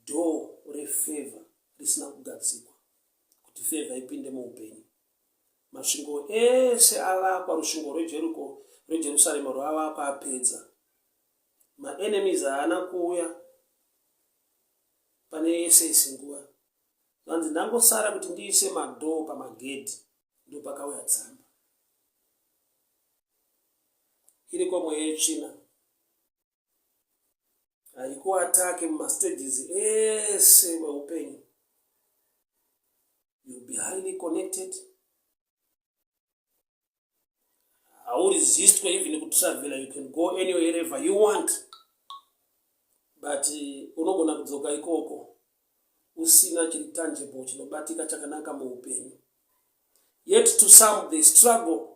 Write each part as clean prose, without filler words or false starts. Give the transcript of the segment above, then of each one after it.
Door refavor risina kugadzikwa kuti favor ipinde muupenyu. Masvingo ese avakwa, rusvingo rweJeriko rweJerusarema rwavakwa apedza. Maenemies haana kuuya pane yese isi nguva. Zvanzi ndangosara kuti ndiise madhoo pamagedhi ndopakauya tsamba. Iriko mweya yetsvina. Haikuatake mumastages ese eupenyu. You'll be highly connected. Hauresistwe even kutravela, you can go anywhere wherever you want. But eh, unogona kudzoka ikoko usina chiri tangible chinobatika chakanaka muupenyu. Yet to some they struggle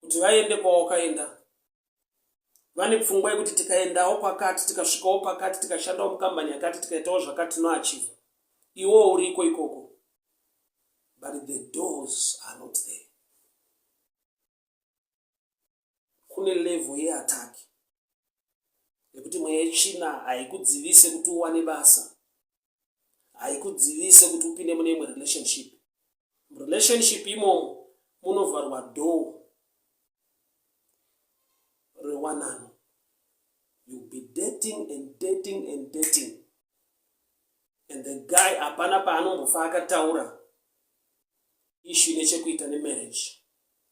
kuti vaende kwawakaenda vane pfungwa yekuti tikaendawo kwakati tikasvikawo pakati tikashandawo mukambani yakati tikaitawo zvakati tinoachiva iwo uriko ikoko but the doors are not there kune level yeattack yekuti mweya yetsvina haikudzivise kuti uwane basa haikudzivise kuti upinde mune imwe relationship relationship imomo munovharwa door rewanano you be dating and dating and dating and the guy hapana paanombofa akataura issue ine chekuita nemarriage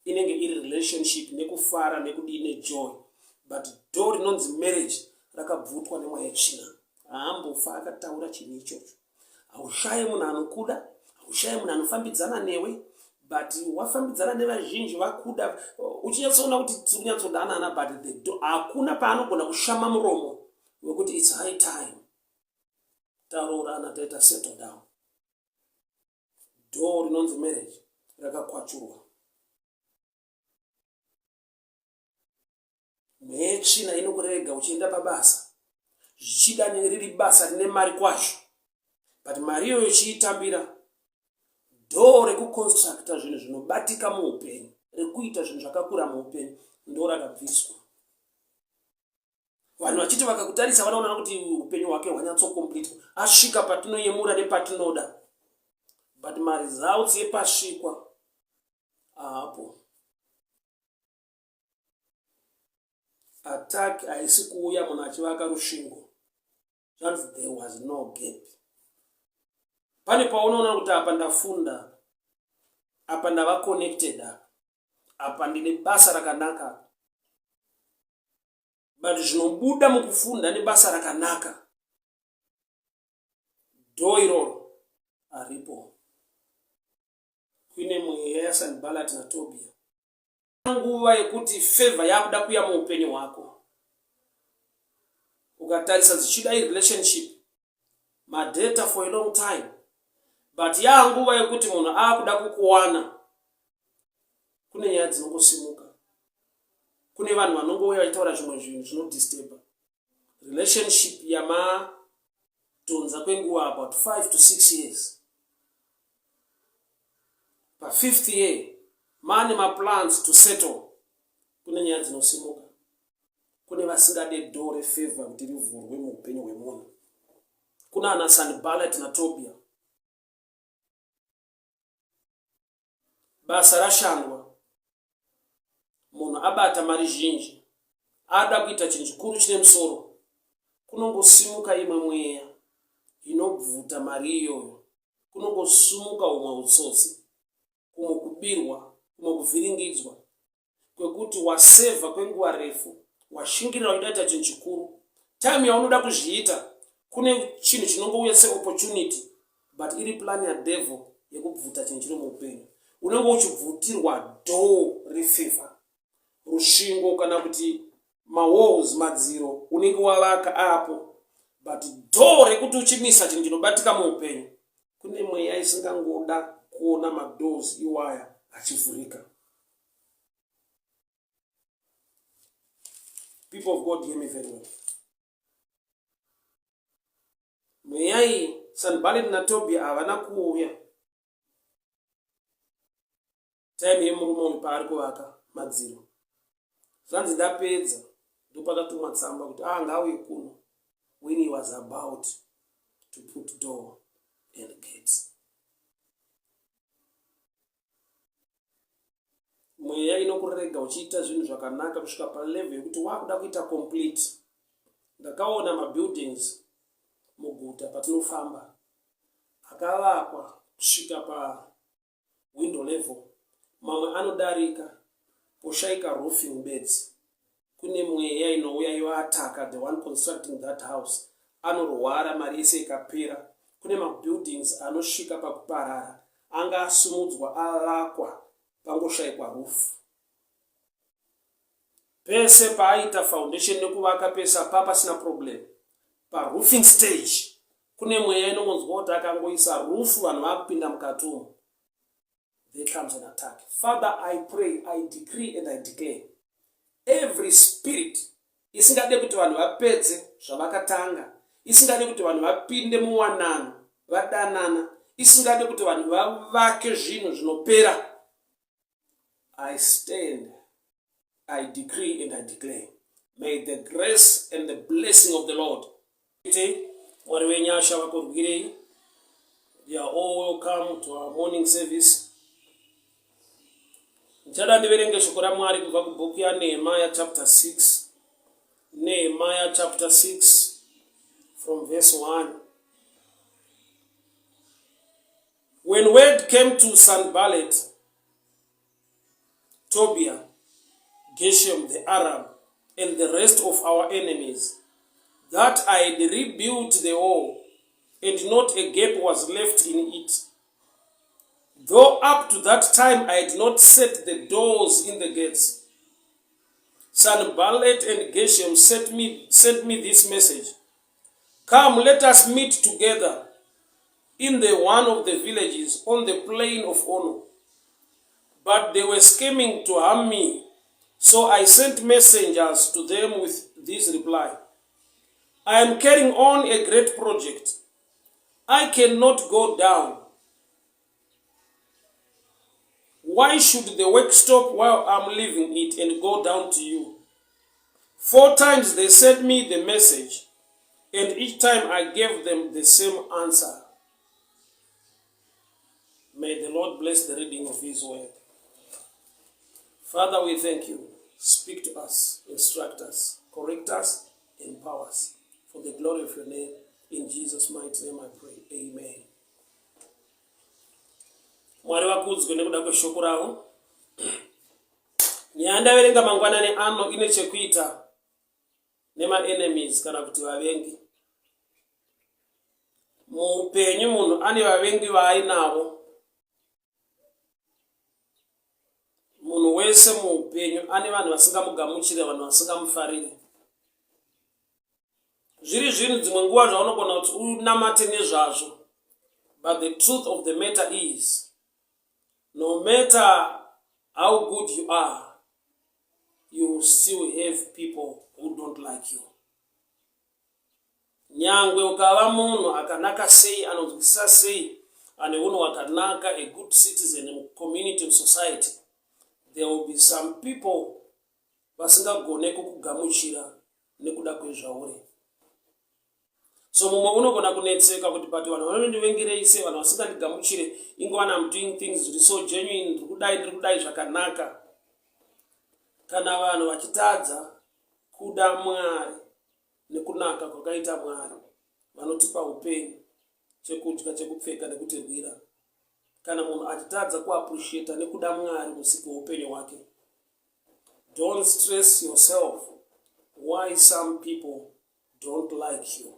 inenge iri relationship nekufara nekudii nejoy but door rinonzi marriage rakabvutwa nemweya yetsvina haambofa akataura chinhu ichocho haushaye munhu anokuda haushaye munhu anofambidzana newe but wafambidzana nevazhinji vakuda uchinyatsoona kuti tiri kunyatsodanana but the door hakuna paanogona kushama muromo wekuti its high time taroorana taita settle down Door rinonzi marriage rakakwachurwa. Mweya yetsvina inokurega uchienda pabasa zvichida riri basa rine mari kwazvo but mari iyoyo uchiitambira dhoo rekuconstructa zvinhu zvinobatika muupenyu rekuita zvinhu zvakakura muupenyu ndo rakabviswa vanhu vachiti vakakutarisa vanoona kuti upenyu hwake hwanyatsokompletwa asvika patinoyemura nepatinoda but maresults epasvikwa haapo attack haisi kuuya munhu achivaka rusvingo zvanzi there was no gap pane paunoona kuti apa ndafunda apa ndava connected apa apa ndine basa rakanaka but zvinobuda mukufunda nebasa rakanaka dhoo iroro haripo kuine mweya yasanbalat natobia nguva yekuti favor yakuda kuya muupenyu hwako ukatarisa zvichida irelationship madata for a long time but yaanguva yekuti munhu aakuda kukuwana kune nyaya dzinongosimuka kune vanhu vanongouya vachitaura zvimwe zvinhu zvinodisturba relationship yamadhonza kwenguva about 5 to 6 years pafifth year maane maplans to settle kune nyaya dzinosimuka kune vasingade door refavor kuti rivhurwe muupenyu hwemunhu kuna ana Sanballat naTobia basa rashandwa munhu abata mari zhinji ada kuita chinhu chikuru chine musoro kunongosimuka imwe mweya inobvuta mari iyoyo kunongosimuka humwe utsotsi kumwe kubirwa kumwe kuvhiringidzwa kwekuti wasevha kwenguva refu washingirira uchida kuita chinhu chikuru time yaunoda kuzviita kune chinhu chinongouya seopportunity but iri plan yadevil yekubvuta chinhu chiri muupenyu unenge uchibvutirwa door refavor rusvingo kana kuti mawalls madziro unenge wavaka apo but door rekuti uchimisa chinhu chinobatika muupenyu kune mweya isingangoda kuona madoors iwaya achivhurika People of God, hear me very well. Mweya iyi Sanballet naTobia havana kuuya time yemurume uyu paari kuvaka madziro. Zvanzi ndapedza ndopakatumwa tsamba kuti ah ngauye kuno when he was about to put door and gate. Mweya inokurega uchiita zvinhu zvakanaka kusvika palevel yekuti wakuda kuita complete. Ndakaona mabuildings muguta patinofamba akavakwa kusvika pa window level, mamwe anodarika poshaika roofing bedzi. Kune mweya inouya yoataka the one constructing that house, anorwara mari yese ikapera. Kune mabuildings anosvika pakuparara, anga asumudzwa avakwa pangoshaikwa roof. Pese paaita foundation nekuvaka pese apa pasina problem, paroofing stage kune mweya inongonzwa kuti akangoisa roof vanhu vakupinda mukati umu, there comes an attack. Father, I pray, I decree and I declare every spirit isingade kuti vanhu vapedze zvavakatanga, isingade kuti vanhu vapinde muwanano vadanana, isingade kuti vanhu vavake zvinhu zvinopera, I stand, I decree and I declare, may the grace and the blessing of the Lord. Mwari wenyasha vakurwirei. You are all welcome to our morning service. Ndichada ndiverenge shoko raMwari kubva kubhuku yaNehemiah chapter 6. Nehemiah chapter 6 from verse 1. When word came to Sanballat, Tobiah, Geshem the Arab, and the rest of our enemies, that I had rebuilt the wall, and not a gap was left in it, though up to that time I had not set the doors in the gates, Sanballat and Geshem sent me this message: Come, let us meet together in the one of the villages on the plain of Ono. But they were scheming to harm me. So I sent messengers to them with this reply: I am carrying on a great project. I cannot go down. Why should the work stop while I'm leaving it and go down to you? Four times they sent me the message, and each time I gave them the same answer. May the Lord bless the reading of His word. Father, we thank you. Speak to us, instruct us, correct us, empower us. For the glory of your name, in Jesus' mighty name I pray. Amen. Mwari vakudzwe nekuda kweshoko ravo. Nyaya ndaverenga mangwanani ano ine chekuita nemaenemies kana kuti vavengi. Muupenyu munhu ane vavengi vaainavo. Munhu wese muupenyu ane vanhu vasingamugamuchire, vanhu vasingamufariri. Zviri zvinhu dzimwe nguva zvaunogona kuti unamate nezvazvo, but the truth of the matter is, no matter how good you are, you still have people who don't like you. Nyangwe ukava munhu akanaka sei, anonzwisisa sei, ane unhu hwakanaka, a good citizen mucommunity, musociety, there will be some people vasingagone kukugamuchira nekuda kwezvauri. So mumwe unogona kunetseka kuti, but vanhu vanondivengerei sei, vanhu vasingandigamuchire ingowani am doing things zviri so genuine, ndiri kudai, ndiri kudai zvakanaka. Kana vanhu vachitadza kuda Mwari nekunaka kwakaita Mwari vanotipa upenyu, chekudya, chekupfeka nekutirwira, kana munhu achitadza kuappreciata nekuda Mwari musiki weupenyu hwake, don't stress yourself why some people don't like you.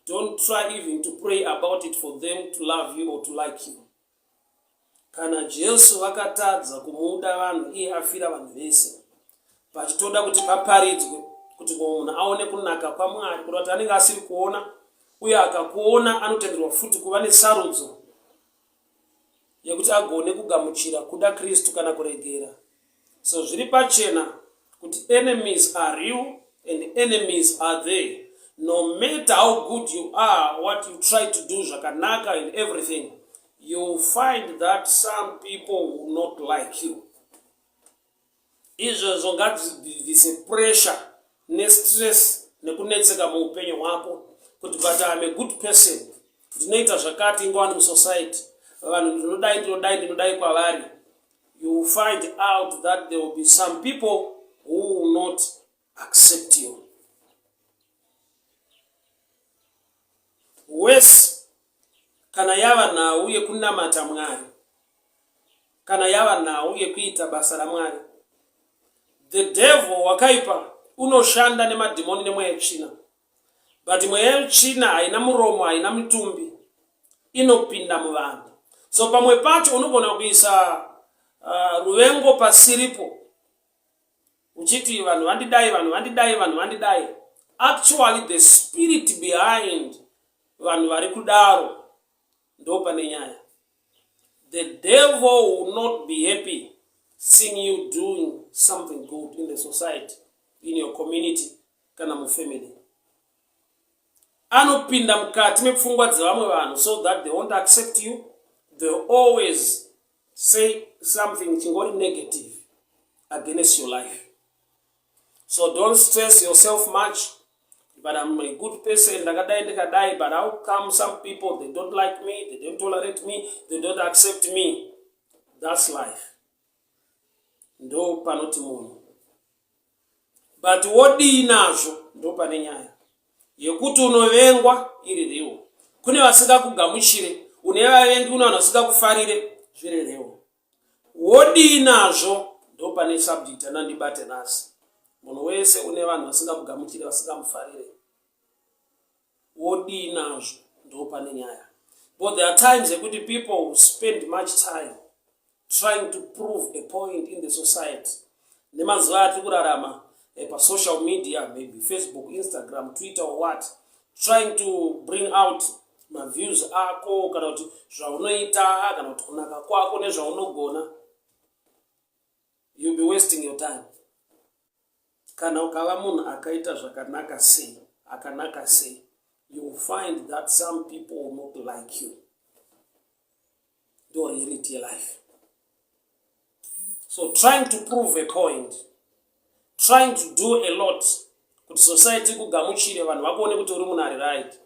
Don't try even to pray about it for them to love you or to like you. Kana Jesu vakatadza kumuda vanhu, iye afira vanhu vese, vachitoda kuti paparidzwe kuti munhu aone kunaka kwaMwari, kuda kuti anenge asiri kuona, uye akakuona anotenderwa futi kuva nesarudzo yekuti agone kugamuchira kuda Kristu kana kuregera. So zviri pachena kuti enemies are real and enemies are there. No matter how good you are, what you try to do zvakanaka and everything, you find that some people will not like you. Izvozvo ngadzibvise pressure nestress nekunetseka muupenyu hwako. kuti but I'm a good person, ndinoita zvakati ingowani musociety, vanhu ndinodai, ndinodai, ndinodai kwavari. You will find out that there will be some people who will not accept you. Worse, kana yava nhau yekunamata Mwari, kana yava nhau yekuita basa raMwari, the devil wakaipa unoshanda nemadhimoni nemweya yetsvina. But mweya yetsvina haina muromo, haina mitumbi, inopinda muvanhu. So pamwe pacho unogona kuisa ruvengo pasiripo uchiti vanhu vandidai, vanhu vandidai, vanhu vandidai. Actually the spirit behind vanhu vari kudaro ndo pane nyaya. The devil will not be happy seeing you doing something good in the society, in your community, kana mufamily. Anopinda mukati mepfungwa dzevamwe vanhu so that they won't accept you. They always say something chingori negative against your life. So don't stress yourself much. But I'm a good person, ndakadai ndikadai, but how come some people, they don't like me, they don't tolerate me, they don't accept me? That's life. Ndo panoti munhu. But wodii nazvo? Ndo pane nyaya yekuti unovengwa iri real. Kune vasingakugamuchire, une vavengi, une vanhu vasingakufarire, zviri real. Wodii nazvo? Ndo pane subject anandibate nhasi. Munhu wese une vanhu vasingamugamuchire, vasingamufarire, wodii nazvo? Ndo pane nyaya. But there are times ekuti people will spend much time trying to prove a point in the society. Nemazuva atiri kurarama pasocial media, maybe Facebook, Instagram, Twitter or what, trying to bring out maviews ako, kana kuti zvaunoita, kana kuti kunaka kwako nezvaunogona, you'll be wasting your time. Kana ukava munhu akaita zvakanaka sei, akanaka sei, you will find that some people will not like you. Ndo reality yelife. So trying to prove a point, trying to do a lot kuti society kugamuchire, vanhu vakuone kuti uri munhu ari right,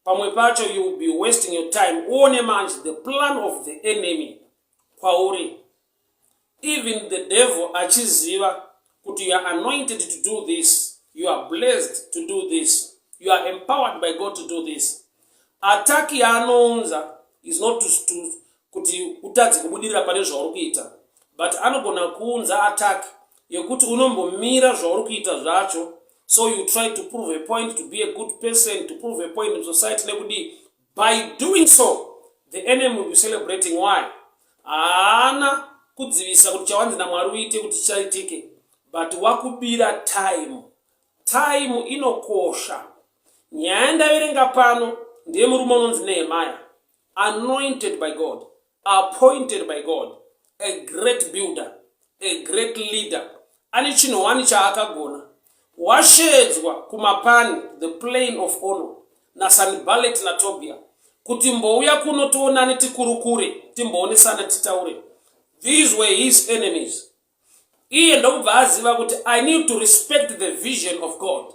pamwe pacho you will be wasting your time. Uone manje the plan of the enemy kwauri, even the devil achiziva kuti you are anointed to do this, you are blessed to do this, you are empowered by God to do this. Attack yaanounza is not to kuti utadze kubudirira pane zvauri kuita, but anogona kuunza attack yekuti unombomira zvauri kuita zvacho. So you try to prove a point, to be a good person, to prove a point in society nekudii. By doing so, the enemy will be celebrating. Why? Haana kudzivisa kuti chawanzi naMwari uite kuti chichaitike, but wakubira time. Time inokosha. Nyaya yandaverenga pano ndiye murume unonzi Nehemaya, anointed by God, appointed by God, a great builder, a great leader. Ane chinhu wani chaakagona. Washedzwa kumapani, the plane of honor, naSanballet naTobia, kuti mbouya kuno tionane, tikurukure, timboonesana, titaure. These were his enemies. Iye ndokubva aziva kuti I need to respect the vision of God.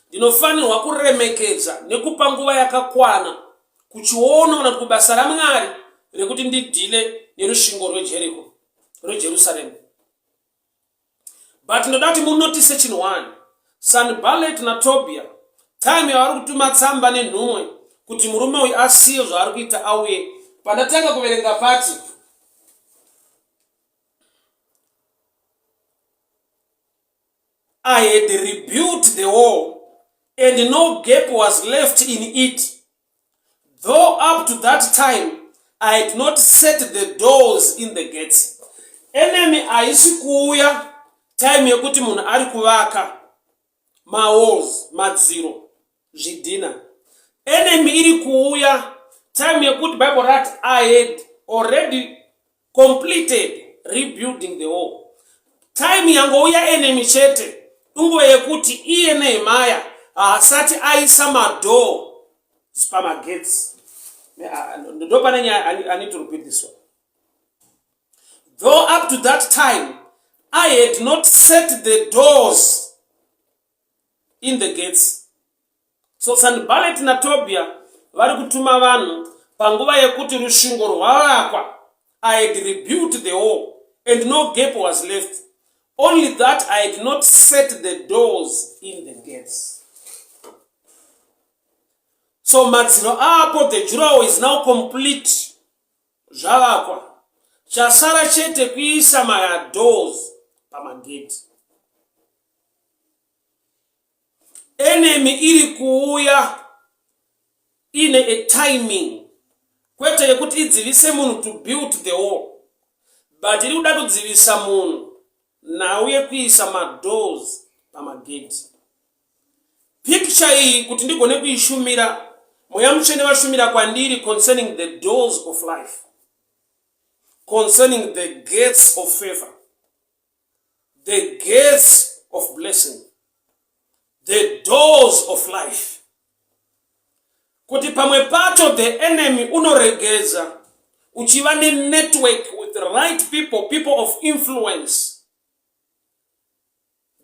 Ndinofanirwa kuremekedza nekupa nguva yakakwana kuchiono kana kuti kubasa raMwari rekuti ndidhile nerusvingo rweJeriko, rweJerusarema. But ndoda kuti munotise chinhu one. Sanballet naTobia, time yavari kutuma tsamba nenhumwe kuti murume uyu asiye zvaari kuita auye, pandatanga kuverenga pati "I had rebuilt the wall and no gap was left in it, though up to that time I had not set the doors in the gates." Enemy haisi kuuya time yekuti munhu ari kuvaka mawalls, madziro, zvidhina. Enemy iri kuuya time yekuti Bible rati I had already completed rebuilding the wall. Time yangouya enemy chete inguva yekuti iye Nehemaya haasati aisa madoor pamagates. Ndo pane nyaya. I need to repeat this one. "Though up to that time I had not set the doors in the gates." So Sanballet naTobia vari kutuma vanhu panguva yekuti rusvingo rwavakwa. I had rebuilt the wall and no gap was left. Only that I had not set the doors in the gates. So madziro apo the durawall is now complete. Zvavakwa. Chasara chete kuisa madoors pamagate. Enemy iri kuuya ine a timing kwete yekuti idzivise munhu to build the wall but iri kuda kudzivisa munhu nhau yekuisa madoors pamagate. Picture iyi kuti ndigone kuishumira, Mweya Mutsvene vashumira kwandiri concerning the doors of life, concerning the gates of favor, the gates of blessing, the doors of life. Kuti pamwe pacho the enemy unoregedza uchiva nenetwork with the right people, people of influence,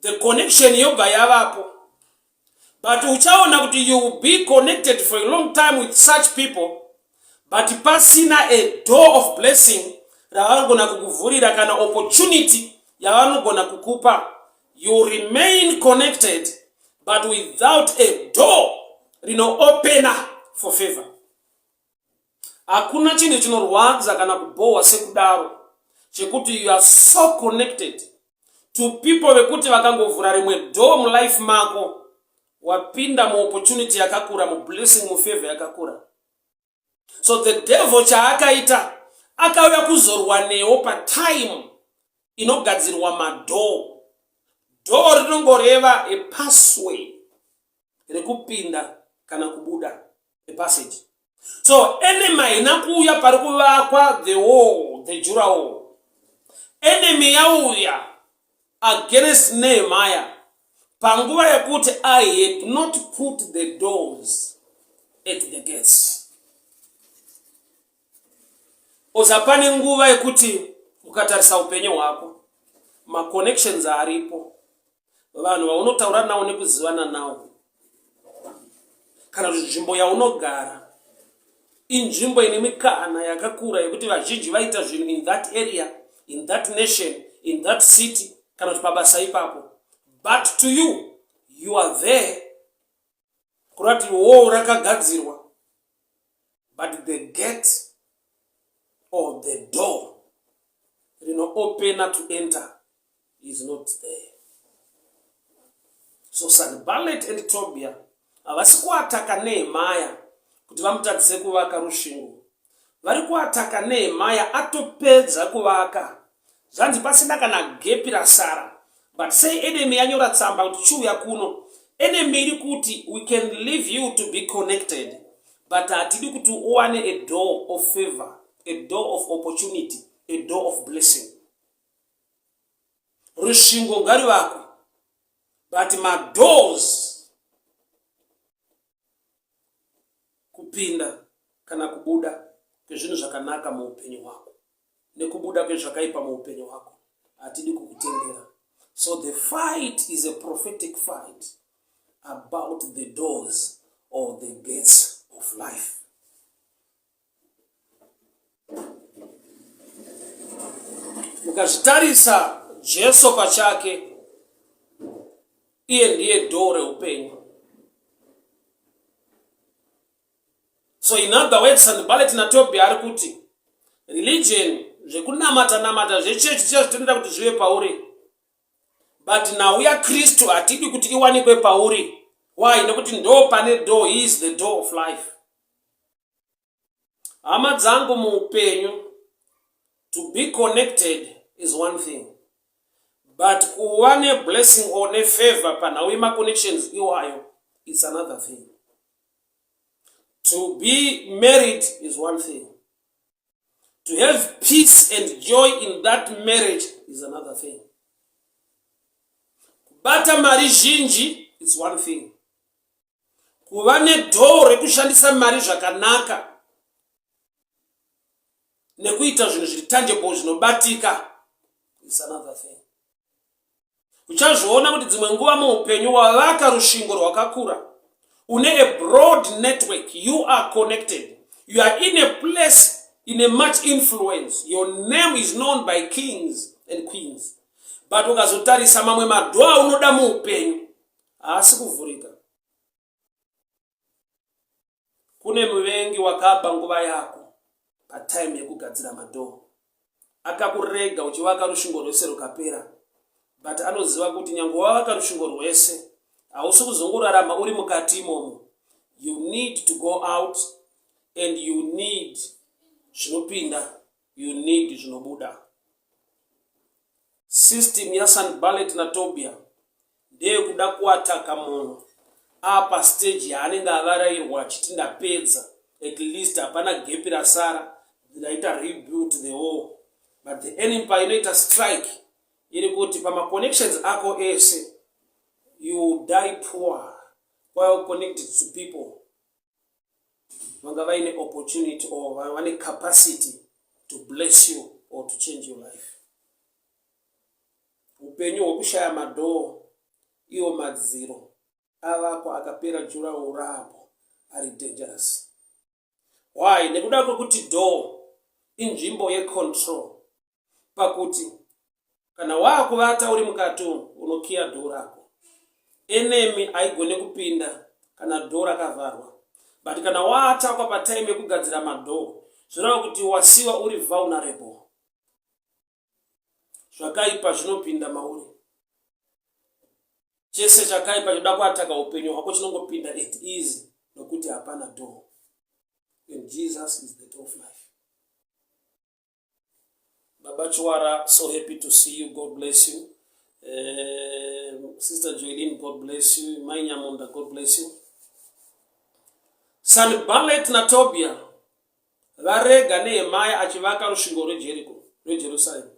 the connection yobva yavapo, but uchaona kuti you will be connected for a long time with such people, but pasina a door of blessing ravanogona kukuvhurira kana opportunity yavanogona kukupa. You remain connected but without a door rinoopena for favor. Hakuna chinhu chinorwadza kana kubhohwa sekudaro chekuti you are so connected to people vekuti vakangovhura rimwe door mulife mako, wapinda muopportunity yakakura, mublessing, mufavor yakakura. So the devil chaakaita, akauya kuzorwa newo patime inogadzirwa madoor. Door rinongoreva a passway rekupinda kana kubuda, a passage. So enemy haina kuuya pari kuvakwa the wall, the durawall. Enemy yauya against Nehemiah panguva yekuti I had not put the doors at the gates. Oza pane nguva yekuti ukatarisa upenyu hwako, maconnections aripo, vanhu vaunotaura navo nekuzivana navo, kana kuti nzvimbo yaunogara inzvimbo ine mikana yakakura yekuti vazhinji vaita zvinhu in that area, in that nation, in that city, kana kuti pabasa ipapo, but to you, you are there kurati wall rakagadzirwa, but the gate or the door rinoopena to enter is not there. So Sanballet and Tobia havasi kuataka Nehemaya kuti vamutadzise kuvaka rusvingo. Vari kuataka Nehemaya atopedza kuvaka, zvanzi pasina kana gap rasara. But sei enemy yanyora tsamba kuti chiuya kuno? Enemy iri kuti we can leave you to be connected, but hatidi kuti uwane a door of favor, a door of opportunity, a door of blessing. Rusvingo ngarivakwe, but madoors kupinda kana kubuda kwezvinhu zvakanaka muupenyu hwako nekubuda kwezvakaipa muupenyu hwako hatidi kukutendera. So the fight is a prophetic fight about the doors or the gates of life. Mukazvitarisa, Jesu pachake iye ndiye door reupenyu. So in other words, Sanballet naTobia ari kuti religion, zvekunamata namata zvechechi, tichazvitendera kuti zvive pauri, but nhau yaKristu hatidi kuti iwanikwe pauri. Why? Nekuti ndo pane door. He is the door of life. Hama dzangu, muupenyu to be connected is one thing, but kuva neblessing or nefavor panhau yemaconnections iwayo, it's another thing. To be married is one thing, to have peace and joy in that marriage is another thing. Kubata mari zhinji is one thing, kuva nedoor rekushandisa mari zvakanaka nekuita zvinhu zviri tangible, zvinobatika, is another thing. Uchazviona kuti dzimwe nguva muupenyu wavaka rusvingo rwakakura. Une a broad network, you are connected. You are in a place in a much influence. Your name is known by kings and queens. But ukazotarisa mamwe madoor aunoda muupenyu haasi kuvhurika. Kune muvengi wakaba nguva yako patime yekugadzira madoor. Akakurega uchivaka rusvingo rwese rukapera, but anoziva kuti nyange wavaka rusvingo rwese hausi kuzongorarama uri mukati imomo. You need to go out and you need zvinopinda, you need zvinobuda. System yaSanballat naTobia ndeyekuda kuataka munhu apa stage yaanenge avarairwa achiti ndapedza, at least hapana gap rasara, ndaita rebuild the wall. But the enemy painoita strike iri kuti pamaconnections ako ese, you die poor while connected to people vanga vaine opportunity or vane capacity to bless you or to change your life. Upenyu hwekushaya madoor, iwo madziro avakwa akapera, durawall rapo ari dangerous. Why? Nekuda kwekuti door inzvimbo yecontrol, pakuti kana waakuvata uri mukati umu, unokiya door rako. Enemy haigone kupinda kana door rakavharwa. But kana waatakwa patime yekugadzira madoor, zvoreva kuti wasiwa uri vulnerable. Zvakaipa zvinopinda mauri. Chese chakaipa choda kuataka upenyu hwako chinongopinda at easy, nokuti hapana door, and Jesus is the door of life. Baba Chiwara, so happy to see you. God bless you. Sister Joelin, God bless you. Mai Nyamunda, God bless you. Sanballat naTobia varega Nehemaya achivaka rusvingo rweJeriko, rweJerusarema.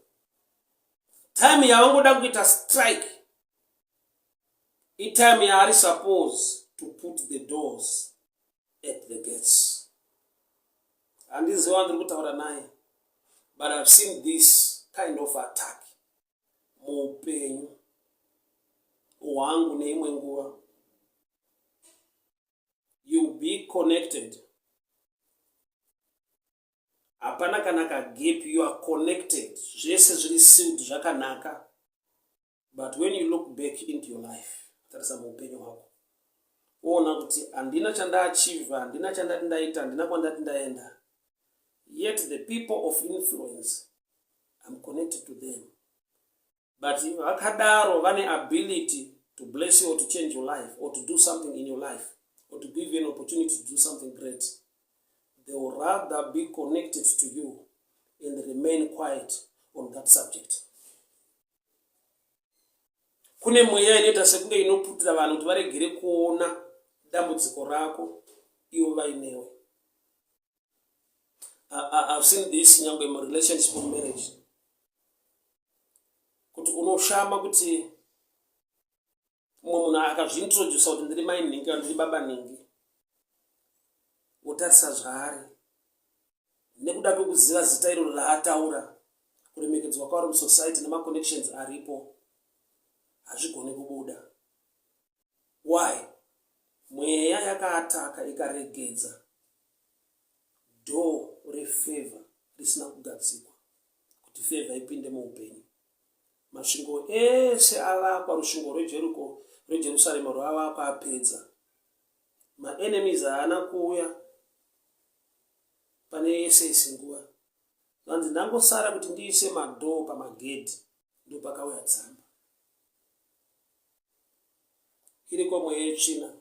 Time yavangoda kuita strike itime yaari suppose to put the doors at the gates. Handiziva ndiri kutaura naye, but I've seen this kind of attack muupenyu hwangu neimwe nguva. You be connected, hapana kana kagap, you are connected, zvese zviri sealed zvakanaka, but when you look back into your life, tarisa muupenyu hwako, woona kuti handina chandaachieva, handina chandati ndaita, handina kwandati ndaenda, yet the people of influence, I'm connected to them, but vakadaro vane ability to bless you or to change your life or to do something in your life or to give you an opportunity to do something great, they will rather be connected to you and remain quiet on that subject. Kune mweya inoita sekunge inoputira vanhu kuti varegere kuona dambudziko rako ivo vainewe. I've seen this nyangwe murelationship, mumarriage, kuti unoshama kuti mumwe munhu akazviintrodusa kuti ndiri mai nhingi kana ndiri baba nhingi, wotarisa zvaari, nekuda kwekuziva zita iro raataura, kuremekedzwa kwaro musociety nemaconnections aripo, hazvigoni kubuda. Why? Mweya yakaataka ikaregedza door refavor risina kugadzikwa kuti favor ipinde muupenyu. Masvingo ese avakwa, rusvingo rweJeriko, rweJerusarema rwavakwa, apedza. Maenemies haana kuuya pane yese isi nguva. Vanzi ndangosara kuti ndiise madoor pamagedhi, ndopakauya tsamba. Iriko mweya yetsvina,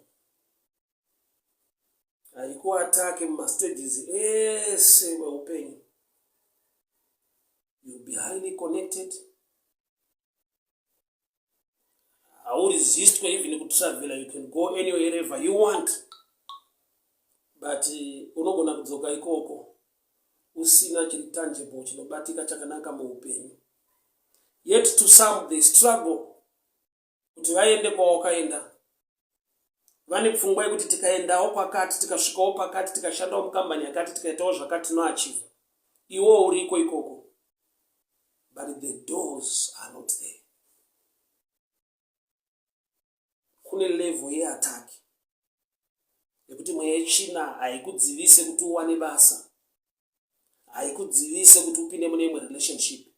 haikuatake mumastages ese weupenyu. You'll be highly connected, hauresistwe even kutravela. You can go anywhere, wherever you want, but unogona kudzoka ikoko usina chiri tangible, chinobatika, chakanaka muupenyu. Yet to some, they struggle kuti vaende kwawakaenda. Vane pfungwa yekuti tikaendawo kwakati, tikasvikawo pakati, tikashandawo mukambani yakati, tikaitawo zvakati, tinoachieva. Iwo uriko ikoko, but the doors are not there. Kune level yeattack. Nekuti mweya yetsvina haikudzivise kuti uwane basa, haikudzivise kuti upinde mune imwe relationship.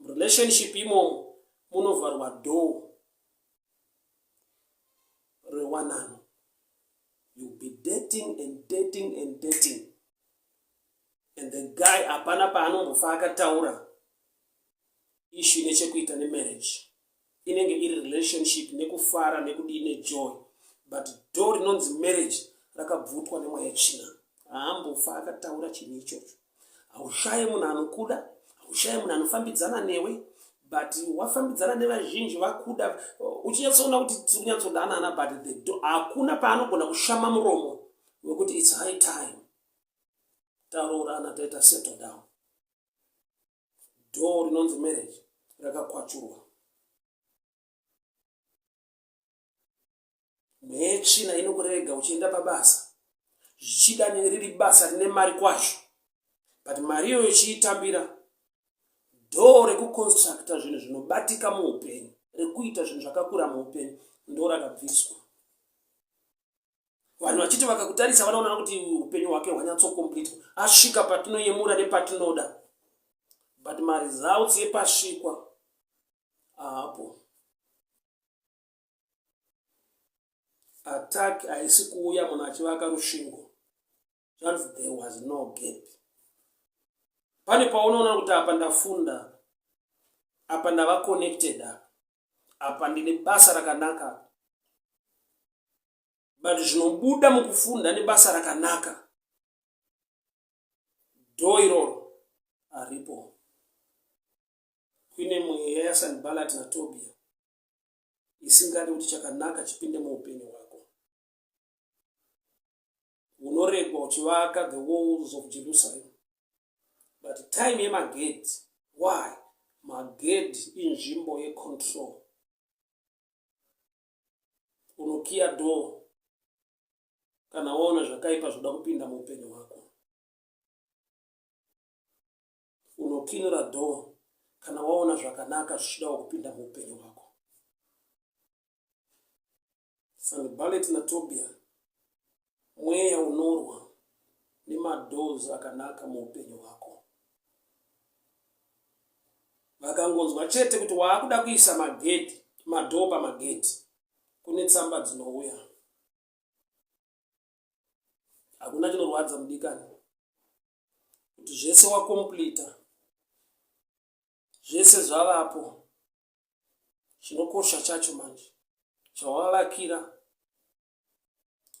Relationship imomo munovharwa door rewanano. You be dating and dating and dating and the guy hapana paanombofa akataura issue ine chekuita nemarriage. Inenge iri relationship nekufara nekudii nejoy, but door rinonzi marriage rakabvutwa nemweya yetsvina. Haambofa akataura chinhu ichocho. Haushaye munhu anokuda, haushaye munhu anofambidzana newe, but wafambidzana nevazhinji vakuda, uchinyatsoona kuti tiri kunyatsodanana, but the door, hakuna paanogona kushama muromo wekuti it's high time taroorana, taita settle down. Door rinonzi marriage rakakwachurwa. Mweya yetsvina inokurega uchienda pabasa, zvichida riri basa rine mari kwazvo, but mari iyoyo uchiitambira, door rekuconstructa zvinhu zvinobatika muupenyu, rekuita zvinhu zvakakura muupenyu, ndo rakabviswa. Vanhu vachiti vakakutarisa vanoona kuti upenyu hwake hwanyatsokompletwa, asvika patinoyemura nepatinoda, but maresults epasvikwa haapo. Attack haisi kuuya munhu achivaka rusvingo. Zvanzi there was no gap. Pane paunoona kuti apa ndafunda, apa ndava connected, apa apa ndine basa rakanaka, but zvinobuda mukufunda nebasa rakanaka, dho iroro haripo. Kuine mweya yaSanballat naTobia isingadi kuti chakanaka chipinde muupenyu hwako. Unoregwa uchivaka the walls of Jerusalem, but time yemagedhi, why? Magedhi inzvimbo yecontrol. Unokiya door kana waona zvakaipa zvoda kupinda muupenyu hwako. Unokinura door kana waona zvakanaka zvichidawo kupinda muupenyu hwako. Sanballat naTobia mweya unorwa nemadoors akanaka muupenyu hwako. Vakangonzwa chete kuti waakuda kuisa magedhi, madhoo pamagedhi, kune tsamba dzinouya. Hakuna chinorwadza mudikani kuti zvese wakomplita, zvese zvavapo, chinokosha chacho manje chawavakira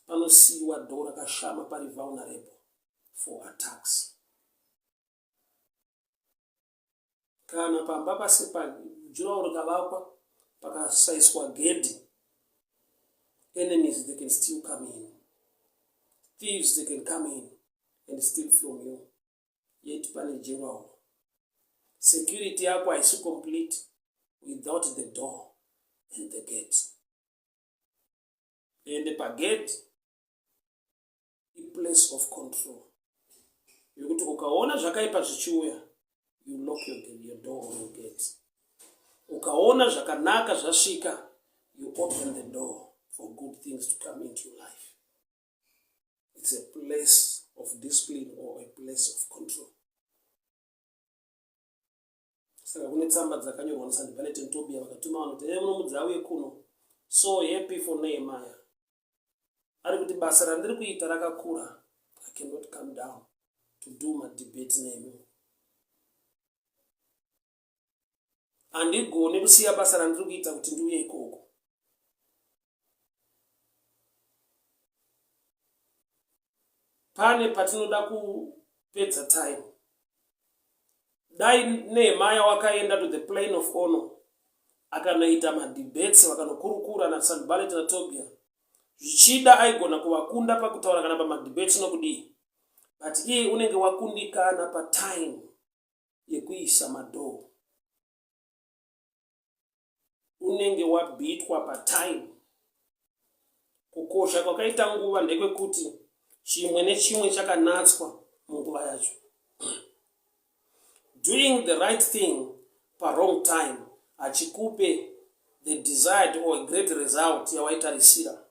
panosiyiwa dhoo rakashama pari vulnerable for attacks. Kana pamba pajurawo rikavakwa pakasaiswa gedhi, enemies they can still come in, thieves they can come in and steal from you, yet pane jurawo. Security yako haisi complete without the door and the gate. Ende pagate iplace of control yekuti ukaona zvakaipa zvichiuya, you lock your door or your gate. Ukaona zvakanaka zvasvika, you open the door for good things to come into your life. It's a place of discipline or a place of control. Saka kune tsamba dzakanyorwa naSanballat and Tobia, vakatuma vanhu kuti munomudza auye kuno. So happy for Nehemiah. Ari kuti basa randiri kuita rakakura, I cannot come down to do my debate nemi. Handigoni kusiya basa randiri kuita kuti ndiuye ikoko. Pane patinoda kupedza time. Dai Nehemiah wakaenda to the plane of honor, akanoita madebates, vakanokurukura naSanballat naTobia, zvichida aigona kuvakunda pakutaura kana pamadebates nokudii, but iye unenge wakundikana patime yekuisa madhoo. Unenge wabhitwa patime. Kukosha kwakaita nguva ndekwekuti chimwe nechimwe chakanatswa munguva yacho. Doing the right thing pawrong time hachikupe the desired or great result yawaitarisira.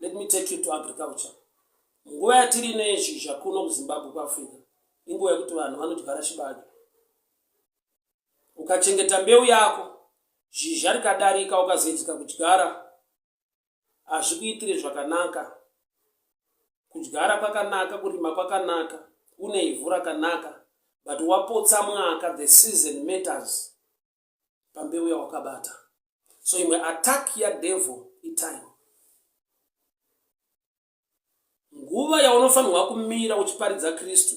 Let me take you to agriculture. Nguva yatiri ino yezhizha kuno kuZimbabwe kuAfrica inguva yekuti vanhu vanodyara chibage. Ukachengeta mbeu yako, zhizha rikadarika ukazoedzeka kudyara, hazvikuitire zvakanaka. Kudyara kwakanaka, kurima kwakanaka, une ivhu rakanaka, but wapotsa mwaka, the season matters pambeu yawakabata. So imwe attack yadevil itime. Nguva yaunofanirwa kumira uchiparidza Kristu,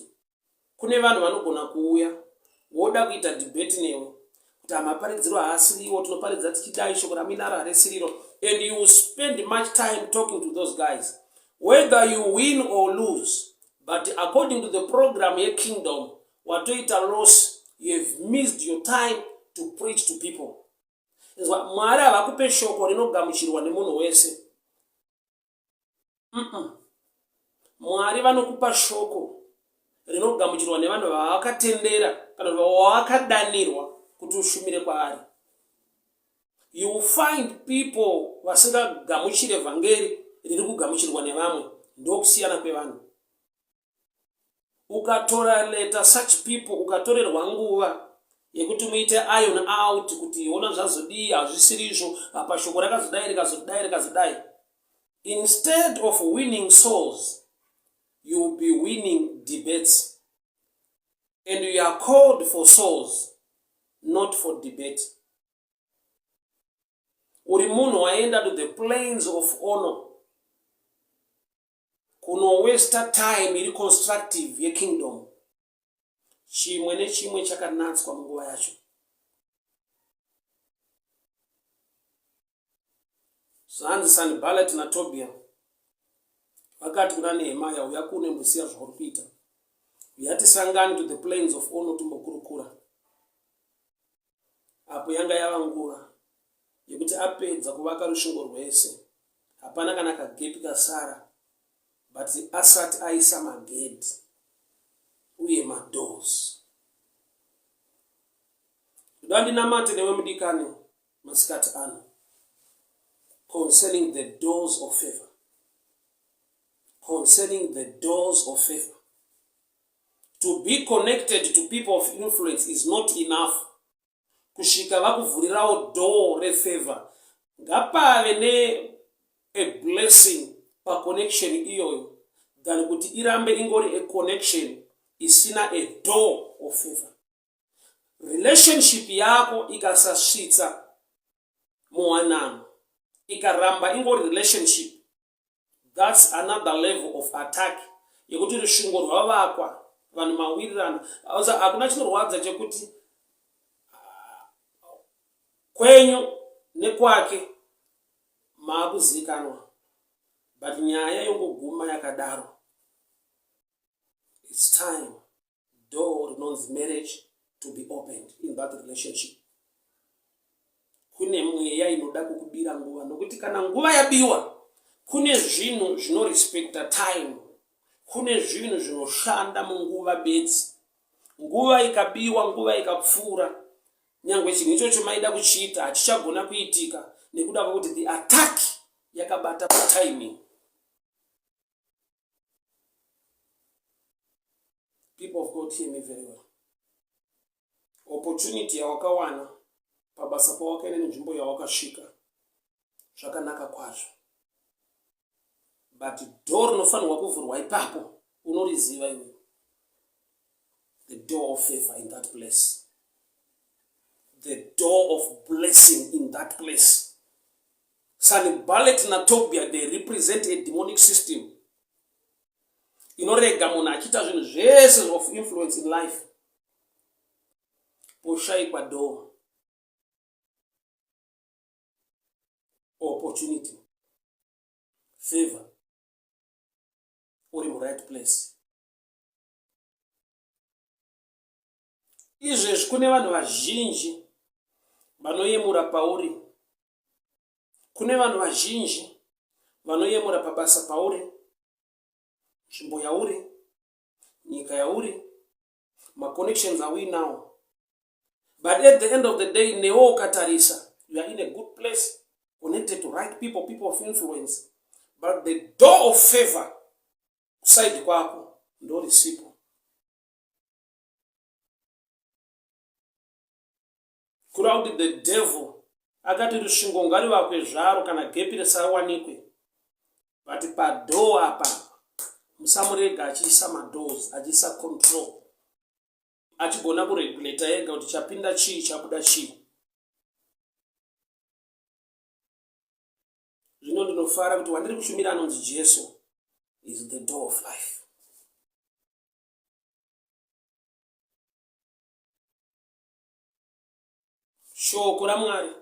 kune vanhu vanogona kuuya voda kuita debate newe kuti hamaparidziro haasiriwo, tinoparidza tichidai, shoko raminaro harisiriro, and you spend much time talking to those guys whether you win or lose, but according to the program yekingdom watoita loss. You have missed your time to preach to people. Inzwa, Mwari havakupe shoko rinogamuchirwa nemunhu wese. Mwari vanokupa shoko rinogamuchirwa nevanhu vavakatendera kana kuti vawakadanirwa kuti ushumire kwaari. You will find people vasingagamuchire vhangeri riri kugamuchirwa nevamwe. Ndokusiyana kwevanhu. Ukatoraleta such people, ukatorerwa nguva yekuti muite iron out kuti ona zvazodii, hazvisiri izvo apa, shoko rakazodai, rikazodai, rikazodai, instead of winning souls you will be winning debates, and you are called for souls, not for debate. Uri munhu waenda to the plains of Honor kunowasta time iri constructive yekingdom. Chimwe nechimwe chakanatswa munguva yacho. Zvanzi Sanballat naTobia vakati kuna Nehemaya, uya kuno, imbosiya zvauri kuita, uya tisangane to the plains of Ono timbokurukura. Apo yanga yava nguva yekuti apedza kuvaka rusvingo rwese, hapana kana kagepi kasara, but asati aisa magedhi uye madoors. Ndoda ndinamate newe mudikani masikati ano concerning the doors of favor, concerning the doors of favor. To be connected to people of influence is not enough kusvika vakuvhurirawo door refavor. Ngapave ne a blessing paconnection iyoyo than kuti irambe ingori a connection isina a door of favor. Relationship yako ikasasvitsa muwanano, ikaramba ingori relationship, that's another level of attack yekuti rusvingo rwavakwa, vanhu mawirirana. Hakuna chinorwadza chekuti kwenyu nekwake maakuzivikanwa, but nyaya yongoguma yakadaro. It's time door rinonzi marriage to be opened in that relationship. Kune mweya inoda kukubira nguva, nokuti kana nguva yabiwa, kune zvinhu zvinorespekta time, kune zvinhu zvinoshanda munguva bedzi. Nguva ikabiwa, nguva ikapfuura, nyange chinhu ichocho maida kuchiita hachichagona kuitika nekuda kwekuti the attack yakabata patiming. People of God, hear me very well. Opportunity yawakawana pabasa pawakaenda nenzvimbo yawakasvika zvakanaka kwazvo, but door rinofanirwa kuvhurwa ipapo unoriziva iwe, the door of favor in that place, the door of blessing in that place. Sanballat naTobia, they represent a demonic system inorega munhu achiita zvinhu zvese of influence in life, poshayikwa door, opportunity, favor. Uri muright place izvezvi. Kune vanhu vazhinji vanoyemura pauri, kune vanhu vazhinji vanoyemura pabasa pauri, nzvimbo yauri, nyika yauri, maconnections auinawo, but at the end of the day newo ukatarisa, you are in a good place, connected to right people, people of influence. But the door of favor kuside kwako ndorisipo. Kureva kuti the devil akati rusvingo ngarivakwe zvaro kana gepi risawanikwe but padoor apa musamurega achiisa madoors achiisa control achigona kuregulata ega kuti chapinda chii chabuda chii. Zvino ndinofara kuti wandiri kushumira anonzi Jesu is the door of life. Shoko raMwari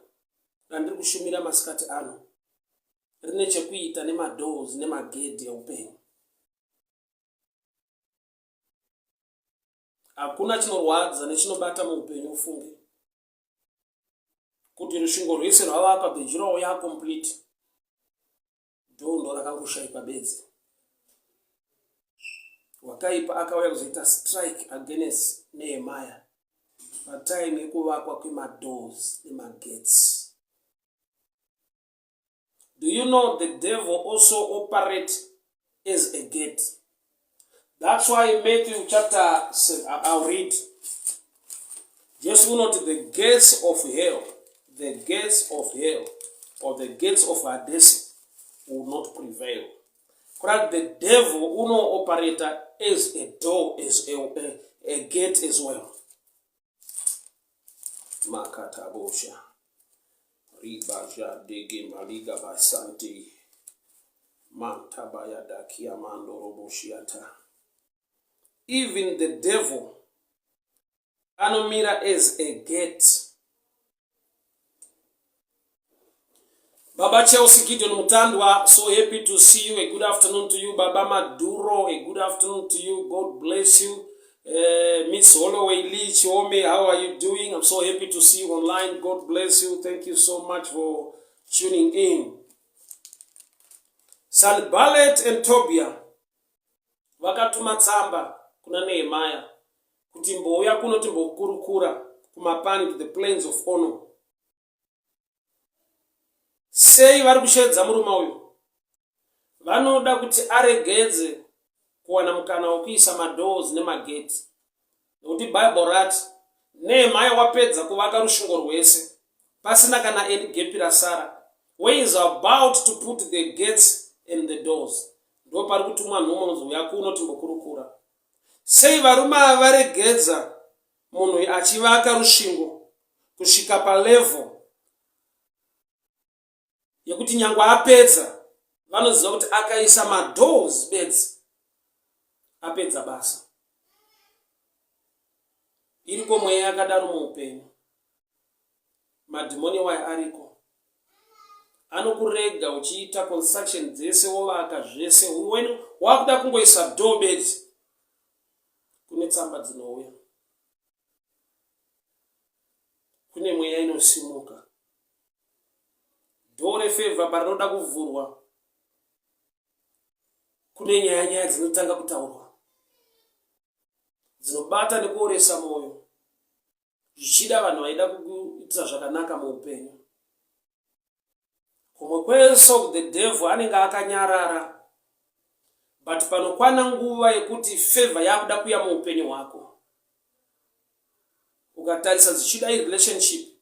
randiri kushumira masikati ano rine chekuita nemadoors nemagedhi eupenyu. Hakuna chinorwadza nechinobata muupenyu ufunge kuti rusvingo rwese rwavakwa the jurawo yacomplete door ndo rakangoshaikwa bedzi. Wakaipa akauya kuzoita strike against Nehemiah patime yekuvakwa kwemadoors nemagates. Do you know the devil also operate as a gate? That's why Matthew chapter 7, I'll read. Jesu unoti the gates of hell, the gates of hell or the gates of Hades will not prevail. Kurati the devil unooperata as a door, as a gate as well. Makatabosha. Ribaja dege maliga basante. Mantabaya dakia mandoroboshiata. Even the devil anomira as a gate. Baba Chelsea Gideon Mutandwa, so happy to see you. A good afternoon to you. Baba Maduro, a good afternoon to you. God bless you. Miss Holloway Lee Chiome, how are you doing? I'm so happy to see you online. God bless you. Thank you so much for tuning in. Sanballat and Tobiah vakatuma tsamba kuna Nehemiah kuti mbouya kuno timbokurukura kumapani, to the plains of Ono. Sei vari kusheedza murume uyu? Vanoda kuti aregedze kuwana mukana wekuisa madoors nemagate, nekuti Bible rati Nehemiah wapedza kuvaka rusvingo rwese pasina kana any gepi rasara. Where is about to put the gates and the doors, ndo pari kutumwa nhume unzi uya kuno timbokurukura. Sei varume ava varegedza munhu achivaka rusvingo kusvika palevel yekuti nyangwe apedza vanoziva kuti akaisa madoors bedzi apedza basa? Iriko mweya yakadaro muupenyu. Madhimoni wayo ariko, anokurega uchiita construction dzese, wovaka zvese, when wakuda kungoisa door bedzi, kune tsamba dzinouya, kune mweya inosimuka. Door refavor parinoda kuvhurwa, kune nyaya nyaya dzinotanga kutaurwa dzinobata nekuoresa mwoyo, zvichida vanhu vaida kukuitira zvakanaka muupenyu. Kumwe kwese the devil anenge akanyarara, but panokwana nguva yekuti favor yakuda kuya muupenyu hwako, ukatarisa zvichida irelationship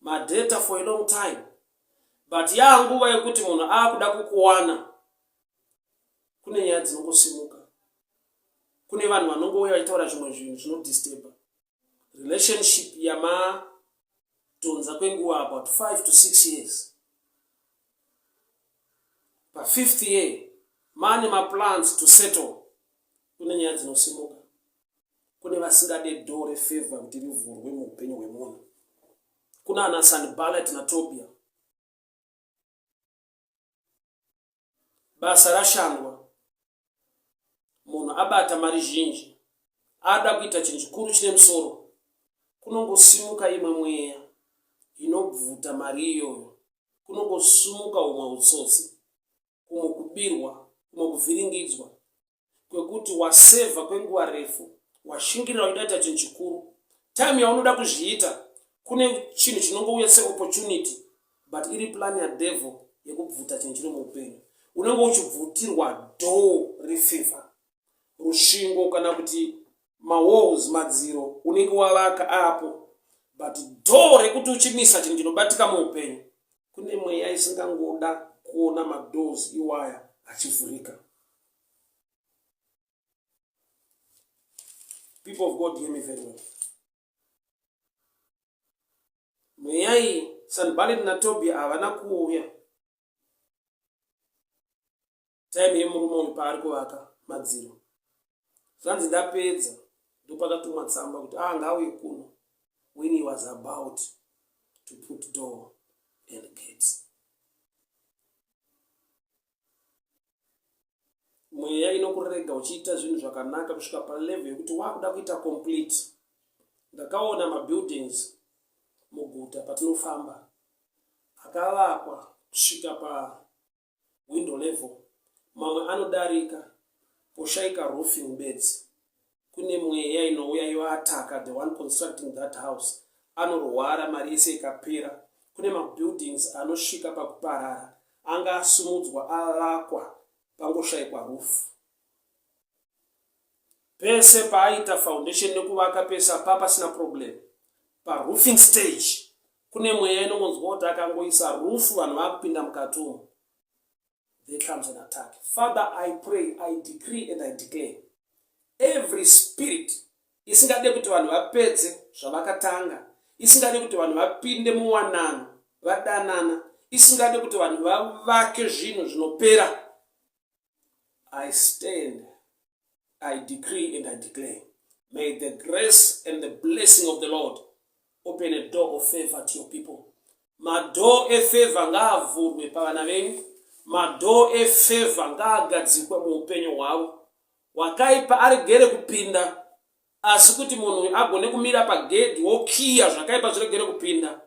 madata for a long time, but yaanguva yekuti munhu aakuda kukuwana, kune nyaya dzinongosimuka, kune vanhu vanongouya vachitaura zvimwe zvinhu zvinodisturba relationship yamadhonza kwenguva about 5 to 6 years. Pafifth year maane maplans to settle, kune nyaya dzinosimuka, kune vasingade door refavor kuti rivhurwe muupenyu hwemunhu. Kuna ana Sanballat naTobia. Basa rashandwa, munhu abata mari zhinji, ada kuita chinhu chikuru chine musoro, kunongosimuka imwe mweya inobvuta mari iyoyo, kunongosimuka humwe utsotsi, kumwe kubirwa, kumwe kuvhiringidzwa, kwekuti wasevha kwenguva refu, washingirira uchida kuita chinhu chikuru. Time yaunoda kuzviita, kune chinhu chinongouya seopportunity, but iri plan yadevil yekubvuta chinhu chiri muupenyu. Unenge uchibvutirwa door refavor. Rusvingo kana kuti mawalls madziro unenge wavaka apo but door rekuti uchimisa chinhu chinobatika muupenyu kune mweya isingangoda kuona madoors iwaya achivhurika. People of God, hear me very well. Mweya iyi Sanballet naTobia havana kuuya time yemurume uyu paari kuvaka madziro. Zvanzi ndapedza ndopakatumwa tsamba kuti ah ngauye kuno when he was about to put door and gate. Mweya inokurega uchiita zvinhu zvakanaka kusvika palevel yekuti wakuda kuita complete. Ndakaona mabuildings muguta patinofamba akavakwa kusvika pawindow level, mamwe anodarika poshaika roofing bedzi. Kune mweya inouya yoataka the one constructing that house anorwara mari yese ikapera. Kune mabuildings anosvika pakuparara anga asumudzwa avakwa pangoshaikwa roof. Pese paaita foundation nekuvaka pese apa pasina problem. Paroofing stage kune mweya inongonzwa kuti akangoisa roof vanhu vakupinda mukati umu. There comes an attack. Father, I pray, I decree and I declare every spirit isingade kuti vanhu vapedze zvavakatanga, isingade kuti vanhu vapinde muwanano vadanana, isingade kuti vanhu vavake zvinhu zvinopera. I stand, I decree and I declare. May the grace and the blessing of the Lord open a door of favor to your people. Madoor efavor ngaavhurwe pavana venyu. Madoor efavor ngaagadzikwe muupenyu hwavo. Wakaipa aregere kupinda, asi kuti munhu uyu agone kumira pagedhi wokiya zvakaipa zviregere kupinda,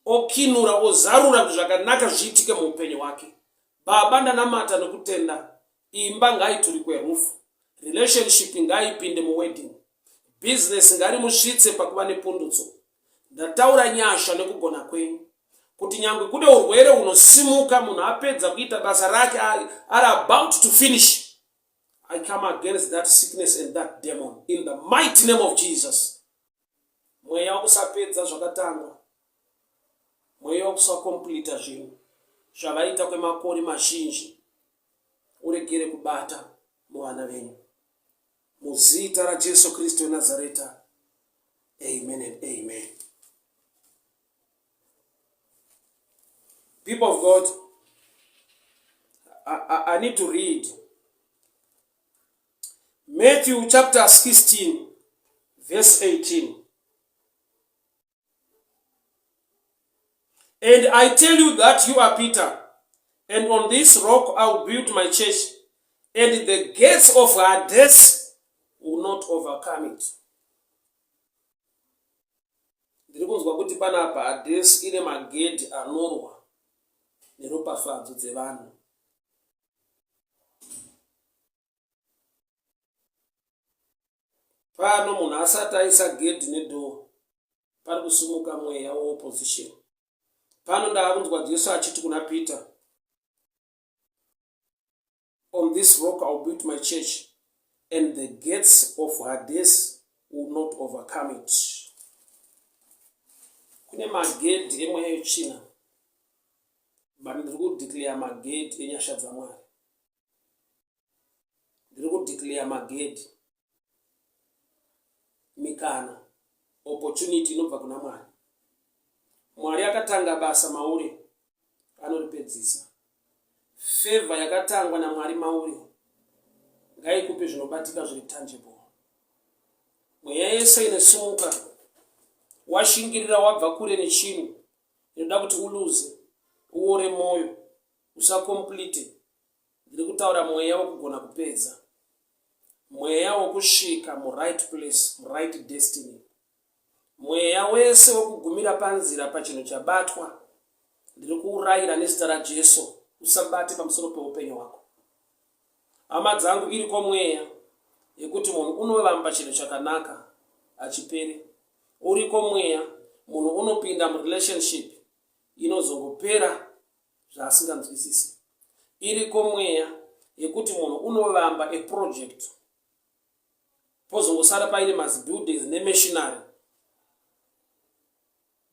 okinura ozarura kuti zvakanaka zviitike muupenyu hwake. Baba, ndanamata nokutenda, imba ngaiturikwe rufu, relationship ngaipinde muwedding, business ngarimusvitse pakuva nepundutso. Ndataura nyasha nekugona kwenyu kuti nyangwe kune urwere hunosimuka munhu apedza kuita basa rake ari about to finish, I come against that sickness and that demon in the mighty name of Jesus. Mweya wekusapedza zvakatangwa, mweya wekusakomplita zvinhu zvavaita kwemakore mazhinji uregere kubata muvana venyu. Muzita raJesu Kristu weNazareta, amen and amen. People of God, I need to read Matthew chapter 16 verse 18. And I tell you that you are Peter, and on this rock I will build my church, and the gates of Hades will not overcome it. Ndiri kunzwa kuti panapa Hades ine magedhi anorwa neropafadzo dzevanhu. Pano munhu asati aisa gedhi nedhoo pari kusimuka mweya weopposition. Pano ndaakunzwa Jesu achiti kuna Peter, on this rock I'll build my church and the gates of Hades will not overcome it. Kune magedhi emweya yetsvina, but ndiri kudeclare magedhi enyasha dzaMwari. Ndiri kudeclare magedhi, mikana, opportunity inobva kuna Mwari. Mwari akatanga basa mauri anoripedzisa. Favor yakatangwa naMwari mauri ngaikupe zvinobatika zviri tangible. Mweya yese inosimuka washingirira wabva kure nechinhu inoda kuti uluze, uore moyo, usakomplete. Ndiri kutaura mweya wekugona kupedza, mweya wekusvika muright place, muright destiny, mweya wese wekugumira panzira pachinhu chabatwa. Ndiri kuurayira nezita raJesu, usabate pamusoro peupenyu hwako. Hama dzangu, iriko mweya yekuti munhu unovamba chinhu chakanaka achipere. Uriko mweya munhu unopinda murelationship inozongopera zvaasinganzwisisi. Iriko mweya yekuti munhu unovamba a project, pozongosara paine mazibuildings nemachinery.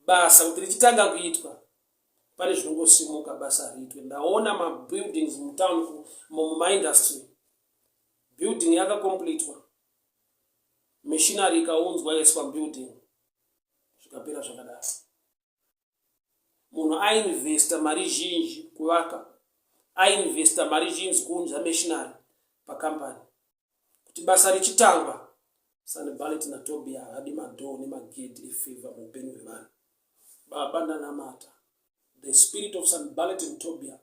Basa kuti richitanga kuitwa, pane zvinongosimuka, basa riitwe. Ndaona mabuildings mutown, mumaindustry, building yakacompletwa, machinery ikaunzwa, yaiswa building, zvikapera zvakadaro. Munhu ainvesta mari zhinji kuvaka, ainvesta mari zhinji kuunza machinery pakambani, kuti basa richitangwa. Sanballet naTobia havadi madoor nemagedhi efavor muupenyu hwevanhu. Baba, ndanamata the spirit of Sanballet and Tobia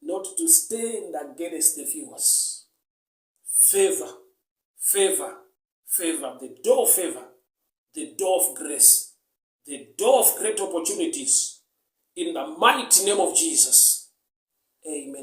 not to stand against the viewers. Favor, favor, favor, the door of favor, the door of grace, the door of great opportunities, in the mighty name of Jesus, amen.